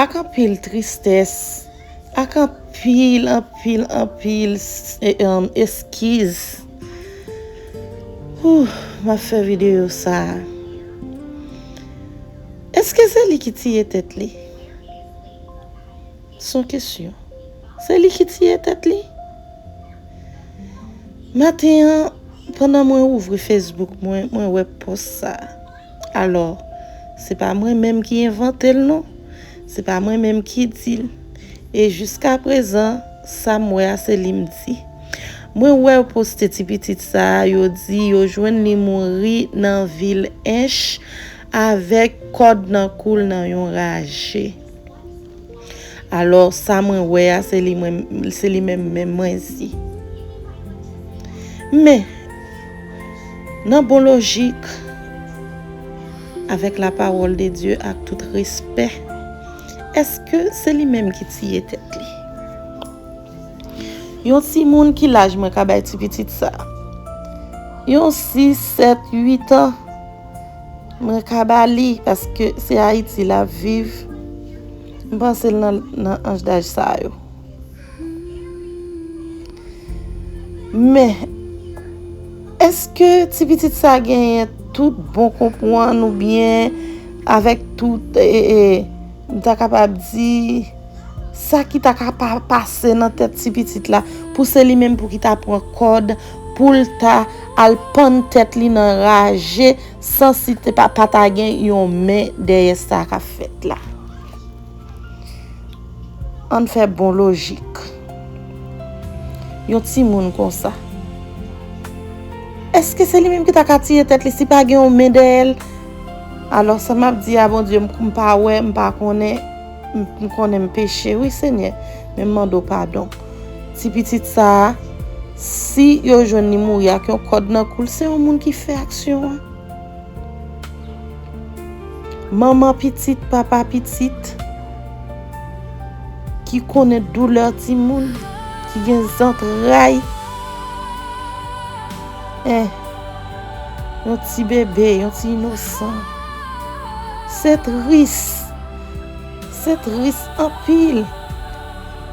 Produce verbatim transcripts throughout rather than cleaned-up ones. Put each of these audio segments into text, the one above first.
Ak anpil tristès, ak anpil, anpil, anpil s- e, um, eskiz, Whew, m ap fè videyo sa a. Èske se li ki tiye tèt li? Se yon kesyon. Se li ki tiye tèt li? Maten an, pandan mwen ouvri Facebook mwen, mwen wè pòs sa a. Alò, se pa mwen menm ki envante l non. Se pa mwen menm ki di l. E jiskaprezan, sa m wè a se li m di. Mwen wè yo poste ti pitit sa a, yo di yo jwenn li mouri nan vil Ench avèk kòd nan kou l nan yon raje. Alò, sa mwen wè a, se li mwen, se li menm menm mwen di. Men, nan bon lojik, avèk la parole de Dieu ak tout respè, èske se li menm ki tiye tèt li? Yon timoun ki laj mwen ka bay ti pitit sa? Yon sis, sèt, uit an. Mwen ka ba li paske se Ayiti l ap viv. M panse l nan, nan anj daj sa yo. Men, èske ti pitit sa genyen tout bon konprann oubyen avèk tout, e, e, e, m ta kapab di, sa ki ta ka pa pase nan tèt ti pitit la, pou se li menm pou ki ta pran kòd, pou l ta al pann tèt li nan raje, san si te pa, pa ta gen yon men dèyè sa k ap fèt la. Ann fè bon lojik. Yon timoun konsa, èske se li menm ki ta ka tiye tèt li si pa gen yon men dèyè l? Alò, sa m ap di a, Bondye, m, m pa wè, m pa konnen, m, m konnen m peche, wi, Senyè, men m mande w padon. Ti pitit sa a, si yo jwenn li mouri ak yon kòd nan kou l, se yon moun ki fè aksyon an. Manman pitit, papa pitit, ki konnen doulè timoun, ki gen zantray. Eh, yon ti bebe, yon ti inosan. Se tris. Se tris anpil.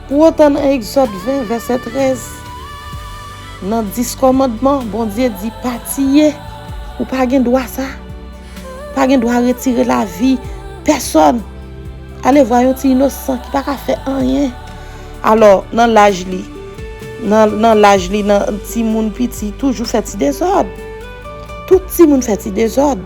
Pou otan nan Egzòd ven, vèsè trèz, nan dis kòmandman, Bondye di, pa tiye. Ou pa gen dwa sa. Ou pa gen dwa retire lavi pèsòn. Alevwa yon ti inosan ki pa ka fè anyen. Alò, nan laj li, nan, nan laj li, nan timoun piti, toujou fè ti dezòd. Tout timoun fè ti dezòd.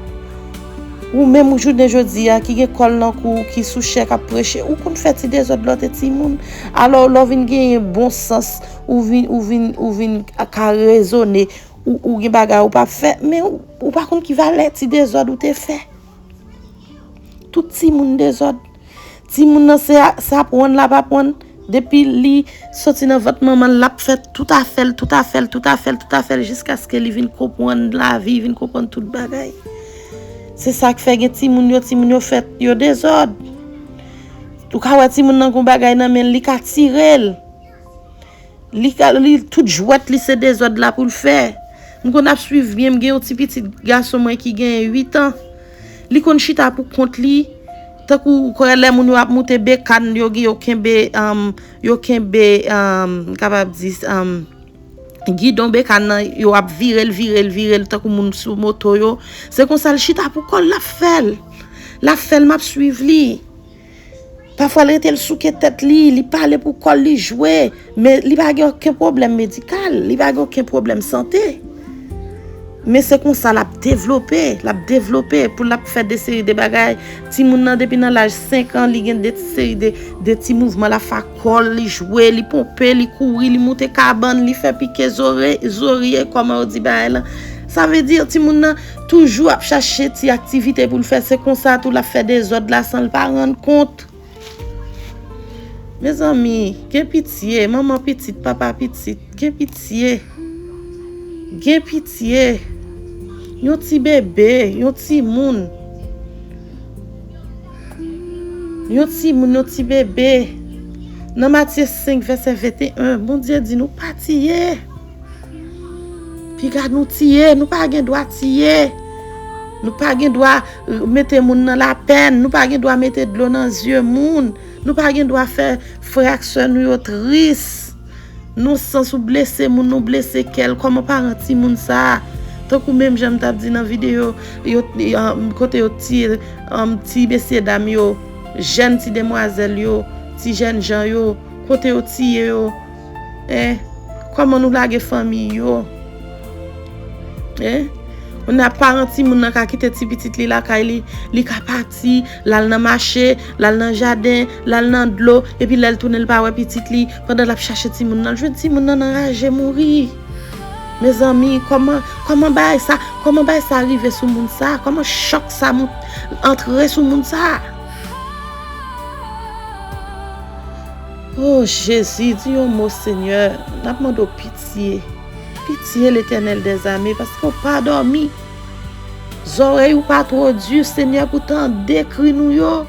Ou menm ou jounen jodi a ki gen kòl nan kou, ki sou chè k ap preche, ou konn fè ti dezòd lè w te timoun. Alò, lè w vin genyen bon sans, ou vin, ou vin, ou vin ka rezone, ou, ou gen bagay ou p ap fè, men ou, ou pa konn ki valè ti dezòd ou te fè. Tout timoun dezòd. Timoun nan se a, se aprann l ap aprann. Depi li soti nan vant manman l, l ap fè tout afè l, tout afè l, tout afè l, tout afè l, jiskaske li vin konprann lavi, vin konprann tout bagay. Se sa k fè gen timoun yo, timoun yo fèt, yo dezòd. Ou ka wè timoun nan gon bagay nan men l, li ka tire l. Li ka, li, tout jwèt li se dezòd la pou l fè. M konn ap swiv byen, m gen yon ti pitit gason mwen ki gen uit an. Li konn chita pou kont li, tankou ou kwè lè moun yo ap moute bekàn, yo gen, yo kenbe, um, yo kenbe, um, m kapab di, um, gidon bekàn nan, yo ap vire l, vire l, vire l, tankou moun sou moto yo. Se konsa l chita pou kò l, l ap fè l. L ap fè l, m ap swiv li. Pafwa, l rete l souke tèt li, li pale pou kò l, li jwe. Men li pa gen okenn pwoblèm medikal, li pa gen okenn pwoblèm sante. Men se konsa l ap devlope, l ap devlope pou l ap fè de seri de bagay. Timoun nan, depi nan laj senk an, li gen de seri de, de ti mouvman, l ap fè ak kò l, li jwe, li ponpe, li kouri, li moute kabann, li fè pike zore-, zorye, kòman yo di bagay lan. Sa vle di, timoun nan toujou ap chache ti aktivite pou l fè. Se konsa tou l ap fè dezòd la san l pa rann kont. Mezanmi, gen pitye, manman pitit, papa pitit, gen pitye. Gen pitye. Yon ti bebe, yon timoun. Yon timoun, yon ti bebe. Nan Matye senk, vèsè venteyen, Bondye di nou pa tiye. Piga nou tiye, nou pa gen dwa tiye. Nou pa gen dwa, eh, mete moun nan lapèn. Nou pa gen dwa mete dlo nan zye moun. Nou pa gen dwa fè frè ak sè nou yo tris. Nan sans ou blese moun, nou blese kè l. Kòman paran timoun sa a? Tankou menm jan m t ap di nan videyo, yo, yo, um, kote yo tiye, um, ti mesye dam yo, jèn ti demwazèl yo, ti jèn jan yo, kote yo tiye yo, en? Kòman nou lage fanmi yo? En? Kounye a paran timoun nan ka kite ti pitit li lakay li, li ka pati, l al nan mache, l al nan jaden, l al nan dlo, epi lè l tounen, l pa wè pitit li, pandan l ap chache timoun nan, l jwenn timoun nan anraje mouri. Mezanmi, kòman, kòman bagay sa, kòman bagay sa rive sou moun sa? Kòman chòk sa mou-, antre sou moun sa? O Jezi, di yon mo, Senyè. N ap mande w pitye. Pitye, Letènèl dèzame, paske w pa dòmi. Zòrèy ou pa twò di, Senyè, pou tande kri nou yo.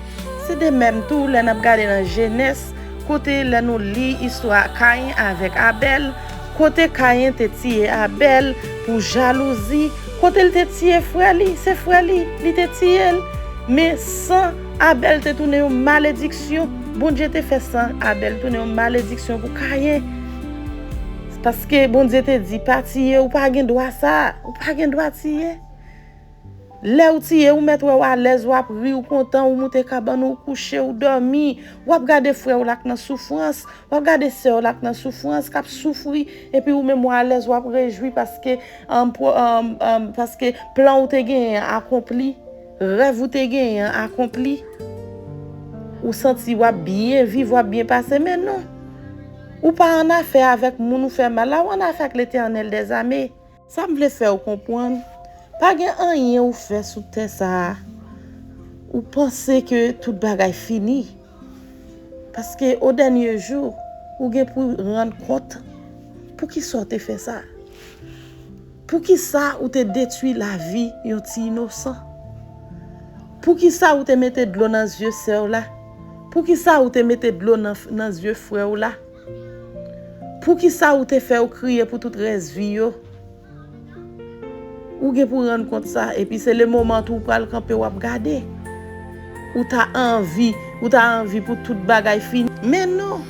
Se de menm tou, lè n ap gade nan Jenès, kote lè nou li istwa Kayen avèk Abèl, kote Kayen te tiye Abèl pou jalouzi, kote l te tiye frè li, se frè li, li te tiye l. Men san Abèl te tounen yon malediksyon. Bondye te fè san Abèl tounen yon malediksyon pou Kayen. Paske Bondye te di, pa tiye, ou pa gen dwa sa, ou pa gen dwa tiye. Lè w tiye, ou mèt wè w alèz, w ap ri, ou kontan, ou moute kabann ou, ou kouche, ou dòmi. W ap gade frè w la k nan soufrans, w ap gade sè w la k nan soufrans, k ap soufri, epi ou menm w alèz, w ap rejwi paske, um, pwo-, um, um, paske plan w te genyen an akonpli, rèv ou te genyen an akonpli. Ou santi w ap byen viv, w ap byen pase, men non. Ou pa annafè avèk moun ou fè mal la, ou annafè ak Letènèl dèzame. Sa m vle fè w konprann, pa gen anyen ou fè sou tè sa a, ou panse ke tout bagay fini. Paske o dènye jou, ou gen pou rann kont poukisa w te fè sa. Poukisa ou te detwi lavi yon ti inosan? Poukisa ou te mete dlo nan zye sè w la? Poukisa ou te mete dlo nan, nan zye frè w la? Poukisa ou te fè yo kriye pou tout rès vi yo? Ou gen pou rann kont sa, epi se le moman tou ou pral kanpe, w ap gade. Ou ta anvi, ou ta anvi pou tout bagay fini. Men non,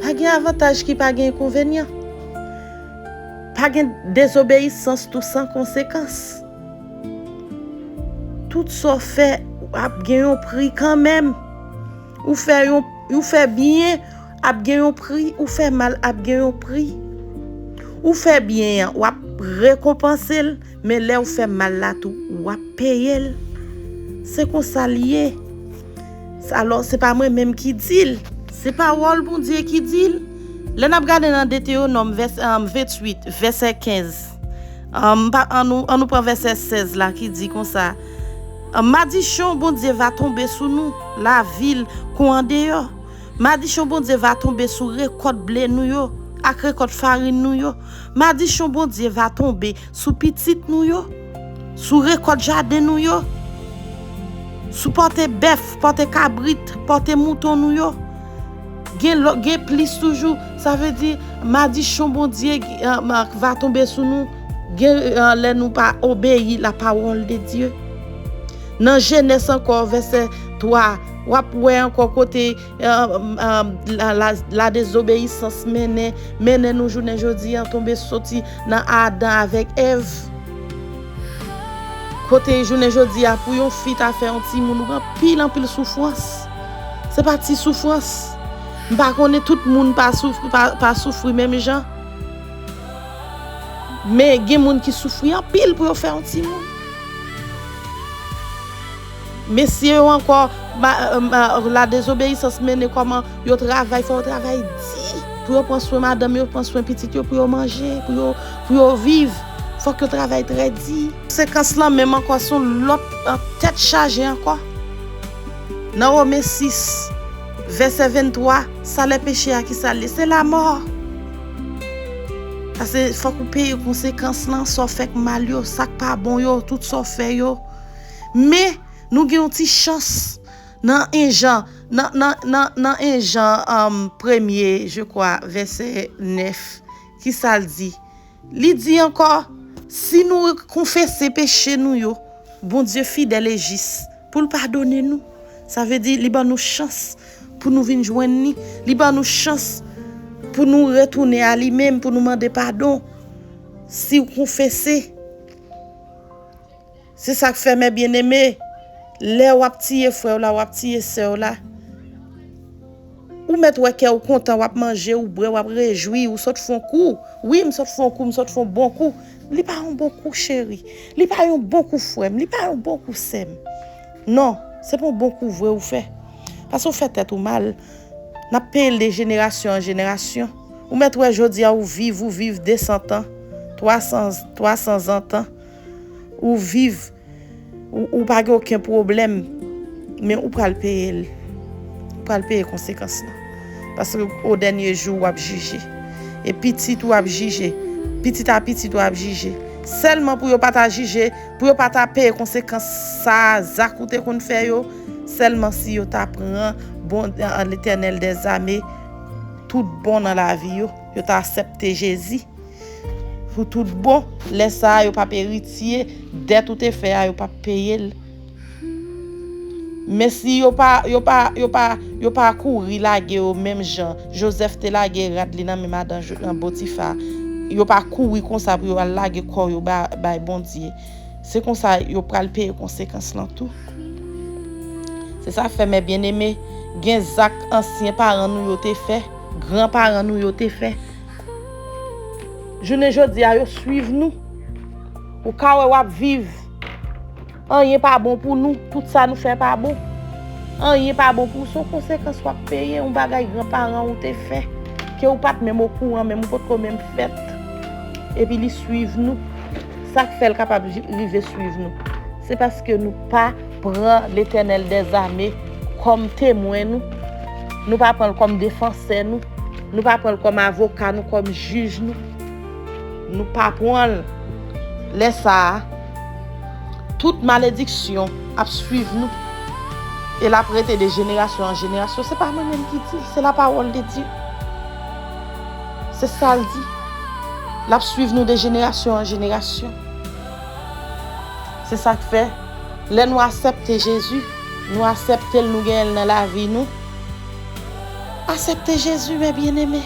pa gen avantaj ki pa gen enkonvenyan. Pa gen dezobeyisans tou san konsekans. Tout sa w fè ap gen yon pri kanmenm. Ou fè yon, ou fè byen, ap gen yon pri, ou fè mal, ap gen yon pri. Ou fè byen an, w ap rekonpanse l, men lè w fè mal la tou, w ap peye l. Se konsa l ye. Alò, se pa mwen menm ki di l, se pawòl Bondye ki di l. Lè n ap gade nan Detewonòm vès-, um, venntuit, vèsè kenz, um, pa, an nou, an nou pran vèsè sèz la ki di konsa, um, madichon Bondye va tonbe sou nou, lavil kon andeyò. Madichon Bondye va tonbe sou rekòt ble nou yo ak rekòt farin nou yo. Madichon Bondye va tonbe sou pitit nou yo, sou rekòt jaden nou yo, sou pòte bèf, pòte kabrit, pòte mouton nou yo. Gen lò-, gen plis toujou, sa vle di, madichon Bondye, eh, va tonbe sou nou. Gen, eh, lè nou pa obeyi la parole de Dieu. Nan Jenès ankò, vèsè twa, w ap wè ankò kote, eh, eh, la, la, la dezobeyisans mennen, mennen nou jounen jodi an tonbe soti nan Adan avèk Èv. Kote jounen jodi a, pou yon fi ta fè yon timoun, ou gen anpil, anpil soufrans. Se pa ti soufrans. M pa konnen tout moun pa souf-, pa, pa soufri menm jan. Men gen moun ki soufri anpil pou yo fè yon timoun. Mesye yo ankò, ma-, ma-, la dezobeyisans mennen kòman yo travay, fò yo travay di. Pou yo pran swen madanm yo, pran swen pitit yo, pou yo manje, pou yo, pou yo viv. Fòk yo travay trè di. Konsekans lan menm ankò se yon lòt, eh, tèt chaje ankò. Nan Women sis, vèsè venntwa, salè peche a ki sa l ye? Se lamò. Paske fòk ou peye konsekans lan, sa w fè k mal yo, sa k pa bon yo, tout sa w fè yo. Men, nou gen yon ti chans nan en Jan, nan, nan, nan, nan en Jan, um, premye, je crois, vèsè nèf, ki sa l di? Li di ankò, si nou konfese peche nou yo, Bondye fidèl e jis pou l padone nou. Sa vle di, li ban nou chans pou nou vin jwenn li. Li ban nou chans pou nou retounen a li menm, pou nou mande padon. Si w konfese, se sa k fè, mè byeneme, lè w ap tiye frè w la, w ap tiye sè w la, ou mèt wè kè w kontan, w ap manje, ou bwè, w ap rejwi, ou sot fè yon kou. Wi, m sot fè yon kou, m sot fè yon bon kou. Li pa yon bon kou, cheri. Li pa yon bon kou, frè m. Li pa yon bon kou, sè m. Non, se pa yon bon kou vre ou fè. Paske ou fè tèt ou mal. N ap peye l de jenerasyon an jenerasyon. Ou mèt wè jodi a ou viv, ou viv de san tan, twa san, twa san zan tan. Ou viv, ou, ou pa gen okenn pwoblèm, men ou pral peye l. Ou pral peye konsekans lan. Paske o dènye jou, w ap jije. E pitit ou ap jije. Pitit a pitit ou ap jije. Sèlman pou yo pa ta jije, pou yo pa ta peye konsekans sa, zak ou te konn fè yo, sèlman si yo ta pran bon, an Letènèl dèzame, tout bon nan lavi yo, yo ta aksepte Jezi pou tout bon, lè sa a, yo p ap eritye dèt ou te fè a, yo p ap peye l. Men si yo pa, yo pa, yo pa, yo pa kouri lage yo menm jan Jozèf te lage rad li nan men madan Jo- nan Potifa, yo pa kouri konsa pou yo al lage kò yo ba- bay Bondye. Se konsa yo pral peye konsekans lan tou. Se sa k fè, mè byeneme, gen zak ansyen paran nou yo te fè, gran paran nou yo te fè. Jounen jodi a, yo swiv nou. Ou ka wè w ap viv. Anyen pa bon pou nou. Tout sa nou fè pa bon. Anyen pa bon pou ou. Se yon konsekans w ap peye, yon bagay gran paran ou te fè, ke ou pa t menm okouran, menm ou potko menm fèt. Epi li swiv nou. Sa k fè l kapab ji- rive swiv nou? Se paske nou pa pran Letènèl dèzame kòm temwen nou. Nou pa pran l kòm defansè nou. Nou pa pran l kòm avoka nou, kòm jij nou. Nou pa pran l. Lè sa a, tout malediksyon ap swiv nou. E l ap rete de jenerasyon an jenerasyon. Se pa mwen menm ki di l, se lapawòl de Dye. Se sa l di. L ap swiv nou de jenerasyon an jenerasyon. Se sa k fè, lè nou aksepte Jezi, nou aksepte l, nou genyen l nan lavi nou. Aksepte Jezi, mè byeneme.